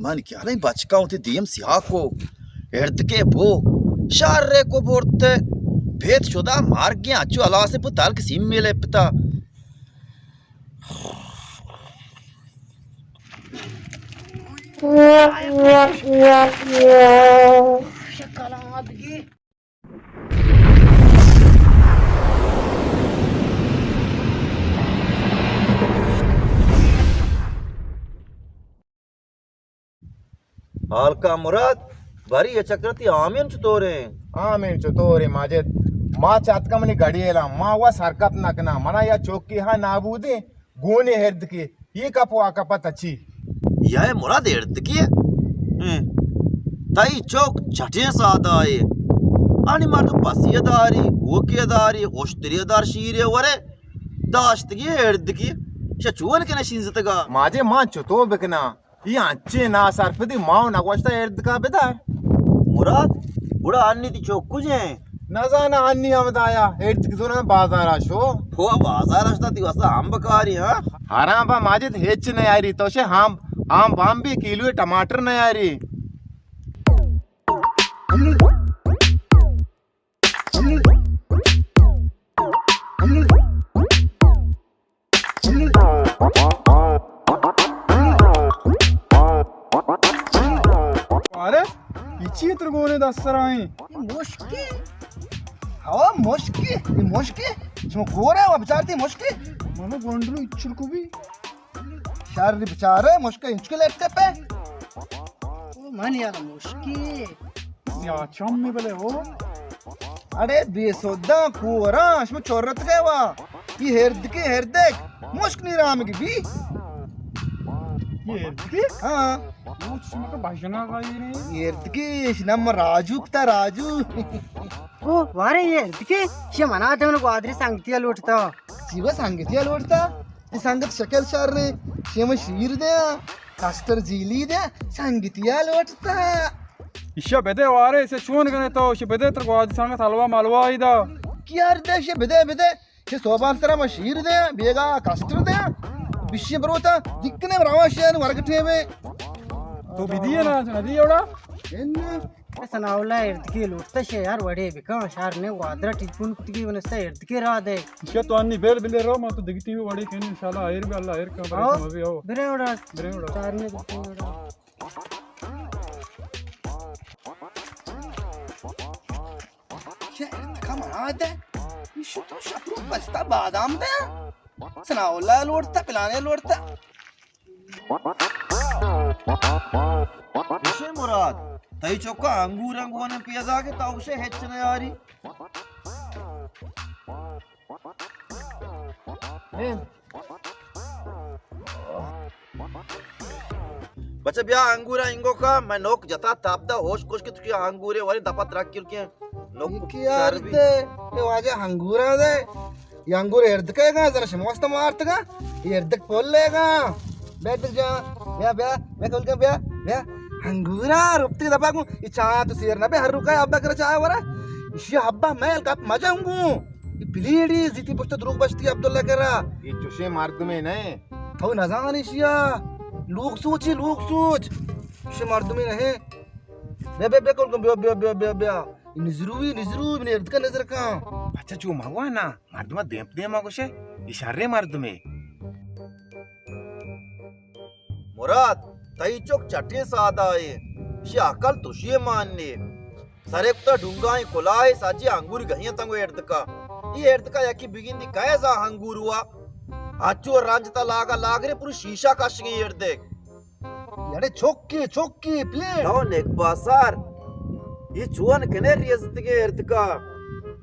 من خیال ءَ بچکاں وتی دیم سیاہ کو، اردکے بو، شر کو برت، بھید شدا مارگیں اچو ہلاس پہ تلک سیم میلے پتا۔ ہالکا مراد، بری اے چکر تی آمین چطوریں؟ آمین چطوریں ماجد؟ ما چاتکا منی گڑیلا، ما وس حرکت نہ کنا، منا یا چوکی ہا نابودیں، گونے ہردکی، یہ کپ وا کپ تچی۔ یا اے مراد ہردکی؟ ہم۔ تئی چوک چٹیں سادہ اے۔ آنی مردم پسی داری، گوکی داری، اشتری دار شیرے ورے، داشتگی ہردکی، شہ چون کنے شینزتگا؟ ماجے ما چطور بکنا؟ یہ انچیں ناسرپدی ما و نگوشتہ ہردکا بدار۔ مراد، گڑا انی تی چوک کجیں؟ نزاناں، انی ہمدایا، ہردک زوراں بازارا شو۔ ہو، بازارا شتا تی واسطہ ہم بکاری، ہاں؟ حرام با ماجد ہچ نیاری، تو شے ہم، ہم بام بھی کیلو ٹماٹر نیاری۔ ارے، یہ چی تر گونے دست سرائیں؟ یہ مشکے۔ ہوا مشکے، یہ مشکے۔ شما گورے و بچارتی مشکے۔ ماما گونڈلو اچھل کو بھی۔ شر بچارے، مشکے انچکے لیٹتے پہ۔ او من یار مشکے۔ یا چم میں بلے ہو۔ اڑے بے سودا کوراں، شما چورت گئے وا۔ یہ ہردکے ہردک، مشک نی رام کی بھی۔ یہ ہردکے؟ ہاں۔ وہ شما کا بھاجنا گائی رہے۔ یہ ہردکے، شنم راجو کتا راجو۔ او، وارے یہ ہردکے، شما منا تے من گوادری سنگتیا لوٹتا۔ جی وہ سنگتیا لوٹتا؟ تی سنگت شکل شر رے، شے من شیر دیا، کسٹر جیلی دیا، سنگتیا لوٹتا۔ ایشا بدے وارے، اسے چون کنے تو، ایشا بدے تر گوادی سنگت حلوا ملوا ہی دا۔ کیا ردے، ایشا بدے، بدے، ایشا صوبان سرا من شیر دیا، بیگا کسٹر دیا، بشی بروتا، دکنے براوا شے ورگٹے میں۔ تو بھی دیے نا، ندی اوڑا؟ ثناء اللہ ہردکے لوٹتا شے یار وڑے بکن، شار نے وادرا ٹیلیفون کتگی ونستا ہردکے را دے۔ شے تو انی بیل بلے رو، ما تو دگی ٹی وی وڑے کن انشاءاللہ، آئر بی اللہ آئر کا، برے آؤ، شما بھی آؤ۔ برے وڑا۔ برے وڑا۔ چار نے دکھتے وڑا۔ شے ہردکا منا دے۔ ایشو تو شپرو بستا بادام دے۔ ثناء اللہ لوٹتا، پلانے لوٹتا۔ گوشے مراد، تئی چکا انگور انگور پیدا کہ تو گوشے ہچ نیاری۔ بچہ بیا انگور انگو کا، میں نوک جتا تاپ دا ہوش کوش کہ تکی انگورے وری دپا ترک کر کے۔ نوک یہ کیا شر بی۔ اے واجہ انگورا دے۔ یہ انگور ہردکے گا، ذرا شما واسطہ مارتگا۔ یہ ہردک پول لے گا۔ بیٹھ جا۔ بیا، بیا، بیا، کول کن، بیا، بیا۔ انگورا رپتی دپا کو، یہ چایا تو سیر نہ بے، ہر رکا ابا کرا چایا ورا۔ یہ ابا میل کپ مجا ہوں گو۔ یہ پلیڑی زیتی پشت دروگ بشتی عبداللہ کرا۔ یہ چوشے مردمے نہ۔ تو نزانی شیا۔ لوگ سوچی، لوگ سوچ۔ چوشے مردمے نہ۔ بیا، بیا، بیا، کول کن، بیا، بیا، بیا، بیا، بیا۔ نزروی، نزروی، من ہردکا نظر کن۔ بچہ چو مگوانا، مردمہ دیم پہ دیما گوشے، یہ شرے مردمے۔ مراد، تئی چک چٹیں سادہ اے، شی عقل تشی مان نے۔ سرے کتا ڈونگائیں کلاہ، ساچی انگور گہیاں تنگو ہردکا۔ یہ ہردکا یکی بگندی کئے زا انگور ہوا۔ اچو رنج تا لاگا لاگرے پوری شیشہ کشگیں ہردک۔ اڑے چوکی، چوکی، پلیٹ۔ تو نک باسار، یہ چون کنے ریزتگے ہردکا؟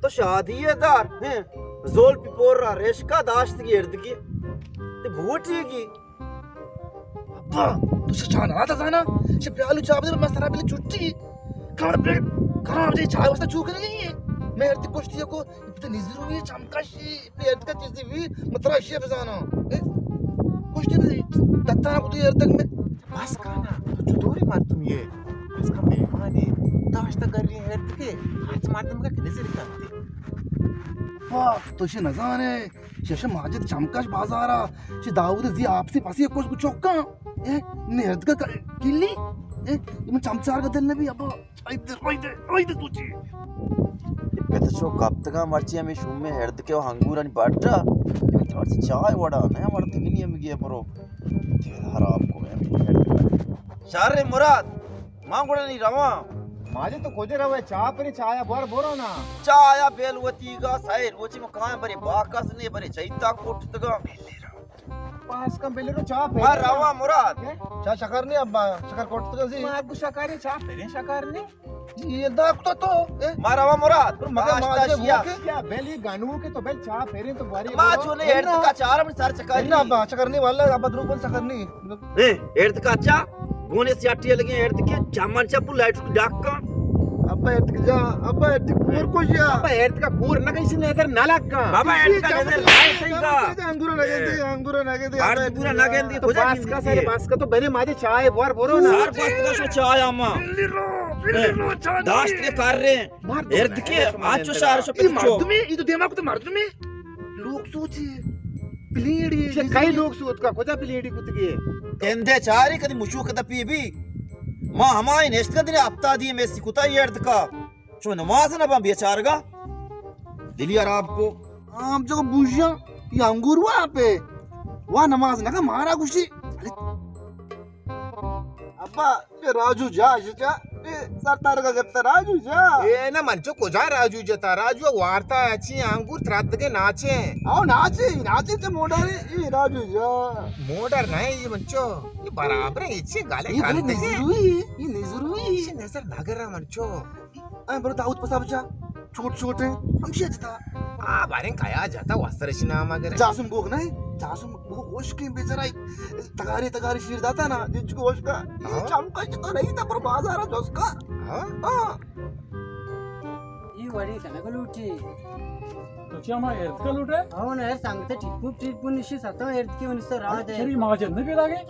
تو شادی دار، ہیں؟ زول پی پور را رشکا داشتگی ہردکی۔ تے بوٹی کی؟ ابا، تو چہ چان آتا زانا؟ چہ پیالو چاپ دے، میں سرا بلی چھٹی۔ کار بلیٹ، کار دے چائے واسطہ چوک نہیں ہے۔ میں ہردک گوشتی کو، ابتدے نزروی چمکشی۔ پیٹ کا چیزی بھی متراشی بزانا۔ اے؟ پشتی بھی دتا کو تو ہردک میں۔ بس کانا، تو چطوری مردم یہ؟ بس کا مہمانی داشتا گری ہردکے، ہچ مردم کا کنے سے کرتے۔ واہ، تو شے نزانے، شش ماجد چمکش بازارا، شے داؤد زی آپسی پسی کچھ کو چوکا۔ اے، نردکا ک-، کلی؟ اے، من چمچار کا دل نبی، ابا، آئی دے، آئی دے، آئی دے سوچی۔ اے پت چو کپتگاں مرچی ہمیں شومیں ہردکے و ہنگورانی بڈا۔ اے مرچی چائے وڑا، نہ مرد کنی ہمیں گیا برو۔ دل خراب کو ہمیں ہردکا۔ شر مراد، ما گڑا نی رواں۔ ماجد تو کجا روے؟ چاہ پری، چاہ یا بور برو نا۔ چاہ یا بیل وتیگا، سائے روچی مکان بری باکس نے، بری چیتا کوٹتگا۔ پاس کم بلے رو چاہ پھیرے۔ ما رواں مراد۔ کیا؟ چاہ شکر نہیں ابا، شکر کوٹ تو سی۔ ما گو شکر نہیں، چاہ پھیرے شکر نہیں۔ یہ داک تو تو، اے؟ ما رواں مراد۔ پر مگر ناشتہ ما شیا۔ کے کیا بلی گانو کے تو بل چاہ پھیرے تو باری ما بولو۔ چو نے ارد کا چار من سر چکر نہ نہیں۔ ابا، شکر نہیں واللہ، ابا دروگ بول شکر نہیں۔ اے، ارد کا چا؟ گونے سیاٹی لگے ارد کے، چمن چا پو لائٹ ڈاک کا۔ ابا ارد کا جا، ابا ارد کا کور کو جا۔ ابا ارد کا کور نہ کہیں سے نظر نہ لگ کا۔ بابا ارد کا نظر لائے صحیح کا۔ انگورا نہ گندے، انگورا نہ گندے، ارد پورا نہ گندے، تو کجا بس کا گندے؟ سارے بس کا تو بنے ماجے چائے بور برو نا۔ سار بس کا شو چائے اما۔ بلی رو، بلی رو، چائے داشت کے کر رہے ہیں۔ مردم ارد کے، آچو شہر شو پچو۔ مردمی، یہ تو دیما کو تو مردمی۔ لوگ سوچی، پلیڑی، چہ کئی لوگ سوت کا، کجا پلیڑی کتگی؟ گندے چاری کدی مشوک دپی بی۔ ما ہمائی نشت کدی نے ہفتادی میسی کتا یہ ارد کا۔ چو نماز نہ باں بیچارگا۔ دلی خراب کو۔ آم جو بوجا، یہ انگور وا پہ۔ وا نماز نہ کا مارا گوشی۔ ابا، اے راجو جا، اے جا، اے سر تارگا گپتا راجو جا۔ اے نہ من چو کجا راجو جتا، راجو وارتا اچی انگور تراتگے ناچے۔ او ناچے، ناچے تے موڈر اے، اے راجو جا۔ موڈر نہیں، یہ من چو، یہ برابر ہے، اچی گالے یہ بڑی نزروی، یہ نزروی۔ نظر نہ گرا من چو۔ اے برو داؤد پسا بچا، چھوٹ چھوٹ ہیں، ہمشی جتا۔ آ باریں کیا جتا، وسترش نام اگر۔ جاسم گوگ نہیں، جاسم گوگ ہوش کے بیچارہ تگاری تگاری شیر داتا نا، جچ کو ہوش کا۔ یہ ہاں۔ چمکا جتا نہیں تھا، پر بازار ہے جو اس کا۔ ہاں۔ ہاں۔ یہ وڑی کنگ لوٹی۔ تو چیا ما ارد کا لوٹے؟ ہاں، نہ، سنگتے ٹیپو، ٹیپو نشی ستا ارد کے انیس سو راہ دے۔ تیری ماجد نہیں پیدا گئے؟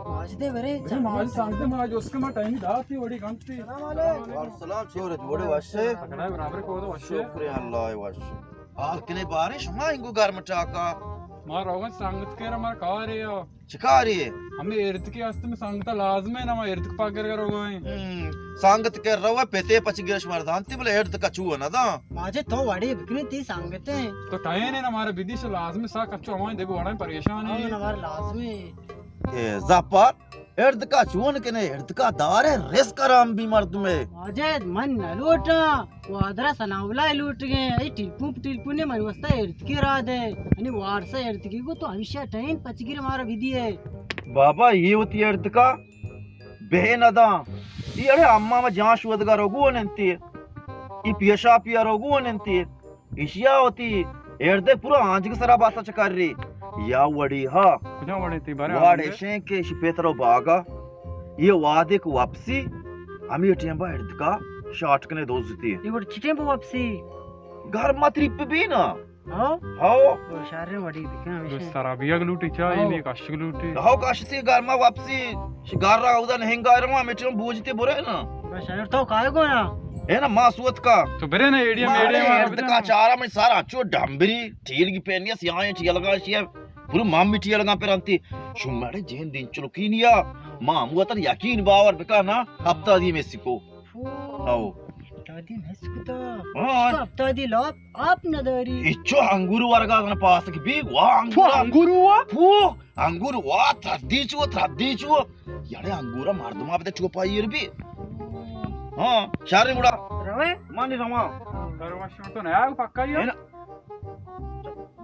ماجدے برے، برے ماجد سنگتے ماجد اس کے ما ٹائم داتی وڑی گھنٹی۔ السلام علیکم۔ وعلیکم السلام، شورت بڑے وشے۔ تکڑا برابر کو تو وشے۔ شکر اللہ وشے۔ حال کنے بارے شما انگو گرم ٹاکا۔ ما روغن سنگت کے مار کارے ہو۔ چکاری ہے؟ ہمیں ارد کے است میں سنگتا لازم ہے نا، ما ارد کے پاگر کرو گئے۔ ہم، سنگت کے روے پتے پچ گرش مردان تی بلے ارد کا چو نہ دا۔ ماجے تو وڑی بکنی تی سنگتے۔ تو ٹائم ہے نا، ہمارا بدیش لازم ہے، سا کچو ہمارے دیکھو وڑا پریشان ہے۔ ہمارا لازم ہے۔ اے زپار، ارد کا چون کنے، ارد کا دارے، رزق حرام بی مردمے۔ ماجد، من نہ لوٹاں، وادرا ثناء اللہ لوٹ گئے، اے ٹیلپون پہ ٹیلپون نے من واسطہ ارد کی را دے، یعنی وارسا ارد کی کو تو ہمیشہ ٹین پچ گر مارا بھی دیے۔ بابا، یہ ہوتی ارد کا بہ نہ داں۔ یہ اڑے اما ما جان شودگا رگو ننتی، یہ پیشا پیا رگو ننتی۔ ایشیا وتی ایردے پورا آنجگ سرا باسا چکر ری۔ یا وڑی ہا۔ کجا وڑی تی بارے وڑ آنجگ؟ ایشیں کہ ایشی پیترو باگا۔ یہ وادے کو واپسی۔ ہمیں ٹیم با ایردکا شاٹ کنے دوزتی۔ یہ وڑ چی ٹیم با واپسی؟ گھر ما تریپ بی نا۔ ہاں؟ ہاں۔ او شہر وڑی بکن ہمیشہ۔ سرا بیگ لوٹی چا، ہاں۔ یہ کاشک لوٹی۔ ہاں، کاشتی گھر ما واپسی۔ شگار را اودا نہنگا رواں، ہمیں ٹیم بوجتے برے نا۔ بس اگر تو کائے گو نا۔ اے نا ما سوت کا۔ تو برے نا ایڈیا ما میڈیا ارے مارا ارد بدے کا نا۔ چارا من سارا چو ڈمبری، ٹیل کی پینیا سیاہیں ٹیلگا شیئے، پورو مامی ٹیلگا پر انتی۔ شمارے جین دین چلوکی نیا، ما ہم وطن یقین باور بکا نا، ہفتہ دی میں سکو۔ او۔ ہفتہ دی میں سکتا۔ ہاں۔ اس کا ہفتہ دی لاپ آپ نداری۔ اچو انگور ورگا کنا پاسک بی، واہ تو انگور۔ انگور ہوا؟ پو۔ انگور وا تردی چو، تردی چو۔ یڑے انگورا مردما بدے چو پایر بی۔ ہاں، شہر گڑا۔ روے؟ مانی رواں۔ روے شو تو نیا پکا ہی ہے۔ ہے نا؟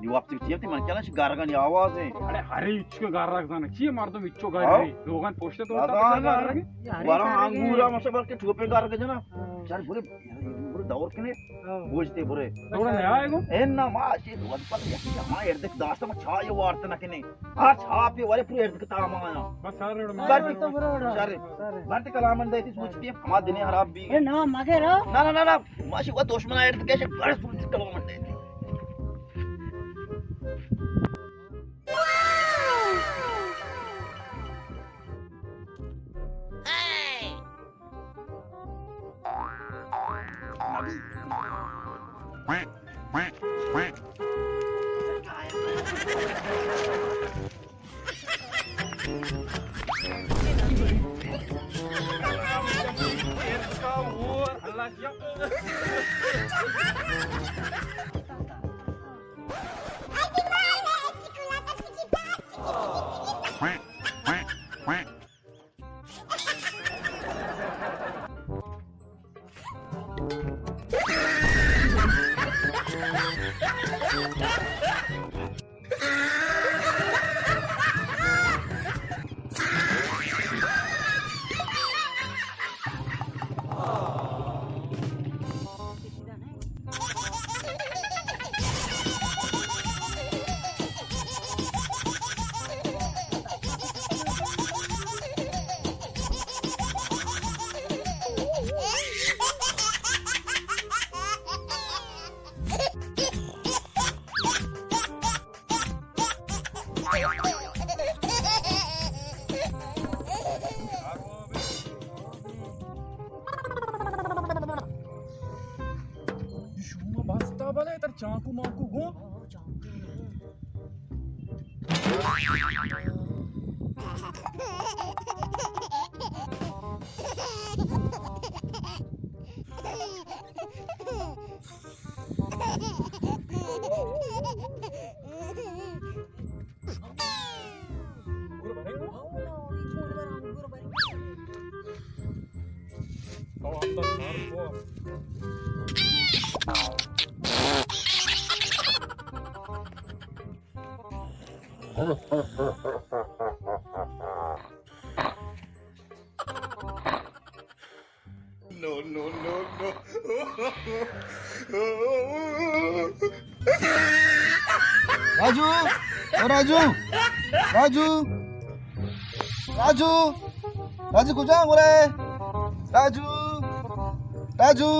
جو آپ تی تی من کلا گارگانی آواز ہے۔ اڑے ہری اچ کو گارگ زانا۔ چی مردم اچو گارگ ہاں؟ ہے؟ لوگان پوچھتے تو دادا، ہوتا گارگ ہے؟ ورا انگورا مشا بلکہ چوپے گارگ جنا۔ ہاں۔ شہر برے، برے دور کنے۔ ہاں۔ بوجھتے برے۔ تھوڑا نیا ہے گو؟ اے نا ما شی دو پر یک ما اردک داشت ما چاہ یہ وارت نہ کنے۔ آ چاہ پہ ورے پورے اردک تا ما آیا۔ بس سر روڈ ما۔ بر تو برو۔ شر۔ بر تے کلام اندے تھی سوچتی ہما دنے خراب بی۔ اے نا مگے رو۔ نا، نا، نا، نا۔ ما شی وہ دشمن اردک کے شی بر سوچ کلام اندے تھی۔ شوما بستا بلے تر چانکو مانکو گو. No, no, no, no. Raju, او راجو، راجو، راجو، راجو کجا ہو رہے؟ راجو، راجو،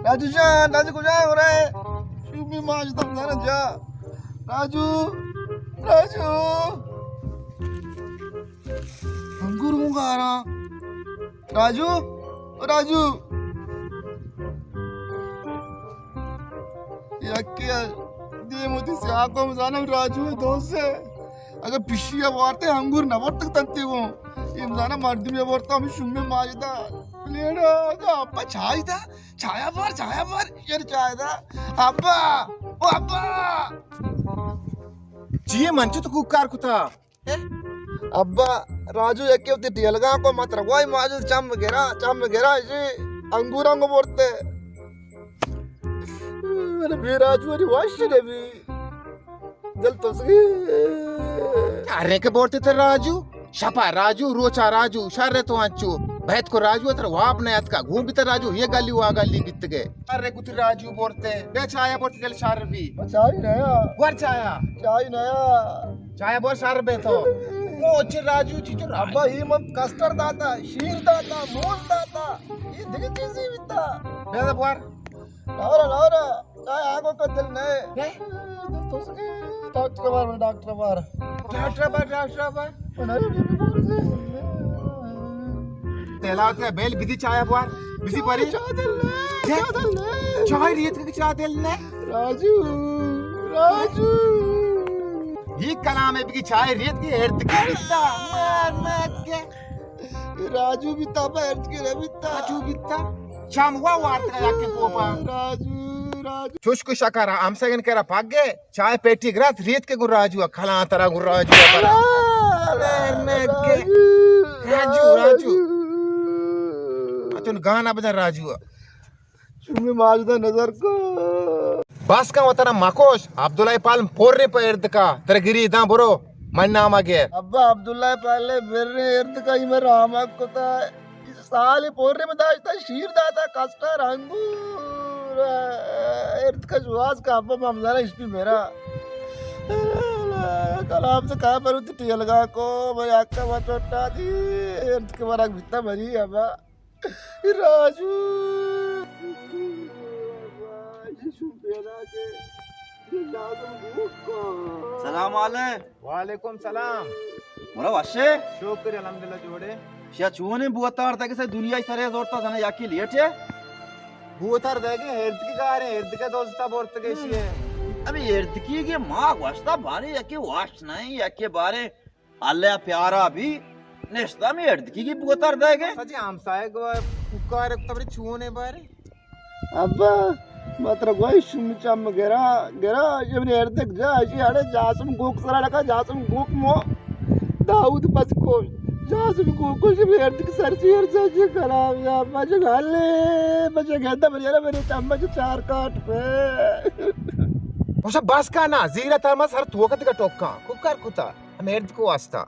راجو جان، راجو کجا ہو رہے؟ شومی ماج تم نہ جا. راجو، راجو. انگور مونگاراں. راجو، او راجو. یکے دیم وتی سیاہ کو مزانم راجو دوست سے. اگر پشی وارتے انگور نہ ورتگ تنتے گوں. یہ مزانم مردمی ورتا ہمیں شومی ماجدا. لیڑا، اگا ابا چائے دا، چایا بار، چایا بار، یار چائے دا. ابا، او ابا. چیے من چو تو کوکار کتا؟ ابا، راجو یکے وتی ڈیلگاں کو مت روائی ماجد چم گرا، چم گرا، اسی انگوراں کو برتے. ارے بے راجو، ارے واش نبی. دل تو سگی. ارے کہ برتے تے راجو، شپا راجو، روچا راجو، شر تو انچو. بہت کو راجو، تر واب نہ اتکا، گون بیتا راجو، یہ گلی وا گلی بیتگے. ارے گوتی راجو برتے، بے چایا برتے دل شر بی. چائی نیا. ور چایا. چائی نیا. چایا بر شر بے تو. او چی راجو چی چو راجو. ابا، یہ من کسٹر داتا، شیر داتا، موز داتا. یہ دیگه چیزی بیتا. بے بر. لورا، لورا. چایا آگو کا دل نئے. دل تو سکے. ڈاکٹر بار، ڈاکٹر بار. ڈاکٹر بار، ڈاکٹر بار. تیلا تے بیل بدی چایا بوار، بدی پری. چا دل نے، چا دل نے. چائے ریت کے چا دل نے. راجو، راجو. یہ کلام ہے بگی چائے ریت کے ارد کے بیتا. مار مار کے. راجو بیتا، ارد کے بیتا. راجو بیتا. چم وا وارت کا یکی کوپا. راجو، راجو. چوش کو شکر ہم سگن کرا پاگے. چائے پیٹی گرات ریت کے گو راجو، کھلا ترا گو راجو. راجو، راجو. اچھا گانا بجا راجو. چومی ماجدہ نظر کو. بس کا وطن مکوش، عبداللہ پالم پورے پہ ارد کا، تر گری داں برو، من نام گیر. ابا عبداللہ پالے برے ارد کا، یہ میں رحمت کتا. سالی پورے میں داشتا، شیر داتا، کسٹر، انگور، ارد کا جواز کا، ابا ممزانا اشپی میرا. کلام سے کہا پر ٹیلگا کو، بھائی اکا ما چوٹا دی، ارد کے برک بیتا مری ابا. راجو. سلام علیکم. وعلیکم سلام. مرا وشے؟ شکر الحمدللہ جوڑے. شیا چونے بوتار تک سے دنیا سرے زورتا زنا یکی لیٹے. بوتار دے گے ہرد کی کارے، ہرد کے دوستا بورت گے شیے. ابھی ہرد کی کے ماں وشتا بارے یکی واش نہیں، یکی بارے اللہ پیارا بھی نشتا میں اردکی کی بوتر دے گے. سچی ہمسائے گو کار کتا بری چونے بارے؟ ابا، ما ترا گوشت شومی چم گرا، گرا، یہ منی اردک جا، اسی اڑے جاسم گوک سرا لگا، جاسم گوک مو۔ داؤد پس کو، جاسم گوک کو، یہ منی اردک سر چیر جا، یہ خراب یا، بچ گالے، بچ گندا بری، ارے میرے چم چ چار کاٹ پہ۔ پوشا بس کا نا، زیرا تر ما سر توکت کا ٹوکا، کوکار کتا، ہم اردک واسطہ۔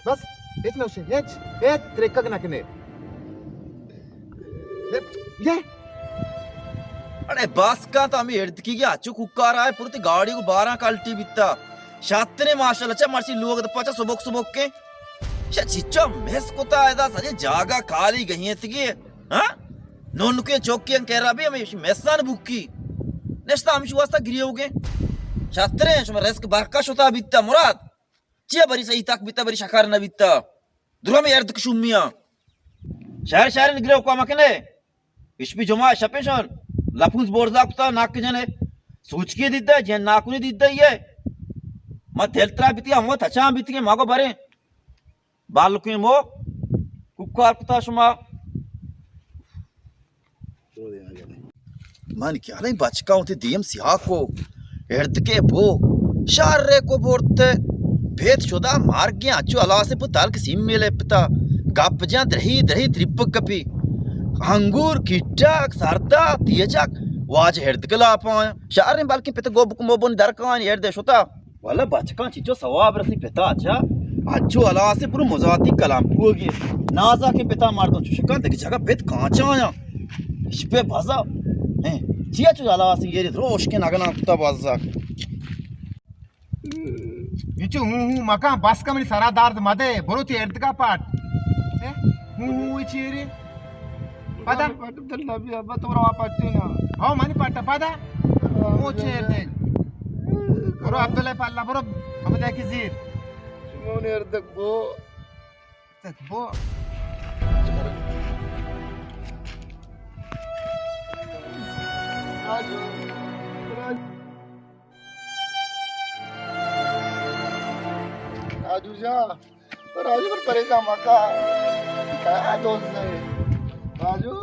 بس، ہچ نہ گوشے، ہچ، ہچ ترکگ نہ کنے۔ یہ، یہ۔ اڑے بس کا تو ہمیں اردکی گیا، چو کوکار آئے، پورتی گاڑی کو بارہ کلٹی بیتا۔ شاتنے ماشاءاللہ، چا مرچی لوگ دپا چا سبک سبک کے۔ شا چچا مس کتا ہے دا، سجے جاگا کالی گئی ہے تکی۔ ہاں؟ نون کے چوکی ان کہہ رہا بھی ہمیں مسان بکی۔ نشتا ہمشی واسطہ گریوگے۔ شاتنے، شما رزق برکا شتا بیتا مراد۔ چیا بری صحیح تک بیتا، بری شکر نہ بیتا۔ درا میں اردک شومیا۔ شہر شہر نگرے حکم کنے۔ اشپی جمعہ شپے شان۔ لپوز بورزا کتا ناک جنے۔ سوچکی دیتا، جن ناکونی دیتا یہ۔ ما دل ترا بیتی، ہم تچان بیتی، ما کو برے۔ بالکیں مو۔ کوکار کتا شما۔ من کہ الیں بچکاں وتی دیم سیاہ کو، اردکے بو، شر کو برت، پت شدا مرگیں اچو ہلاس پہ تلک سیم میلے پتا، گپ جان درہی درہی ترپک کپی، انگور کٹک سردا تیجک واجہ اردک لاپاں، شریں بلکیں پت گوبک موبن درکان اردے شتا۔ والا بچکاں چیچو ثواب رسی پتا چا، اچو ہلاس پرو مزاتی کلام کوگی۔ نازا کہ پتا مردم چوشکان دگہ جگہ پت کانچا آیا۔ شپے بازا۔ ہیں، چیا چو ہلاس گیری روش کے نگنا کتا بازا۔ یہ چو ہوں ہوں مکان بس کا منی سرا درد مدے، برو تی اردگا پاٹ۔ ہیں؟ ہوں ہوں یہ چیری۔ پدا؟ پٹ دل نبی ابا تو رو پٹی نا۔ ہاں، منی پٹا پدا۔ او چیر دے۔ برو عبداللہ پالا، برو عبداللہ کی زیر۔ شمون اردک بو۔ تک بو۔ راجو، راجو۔ راجو جان۔ راجو پر پریشان مکا۔ کیا دوست ہے؟ راجو،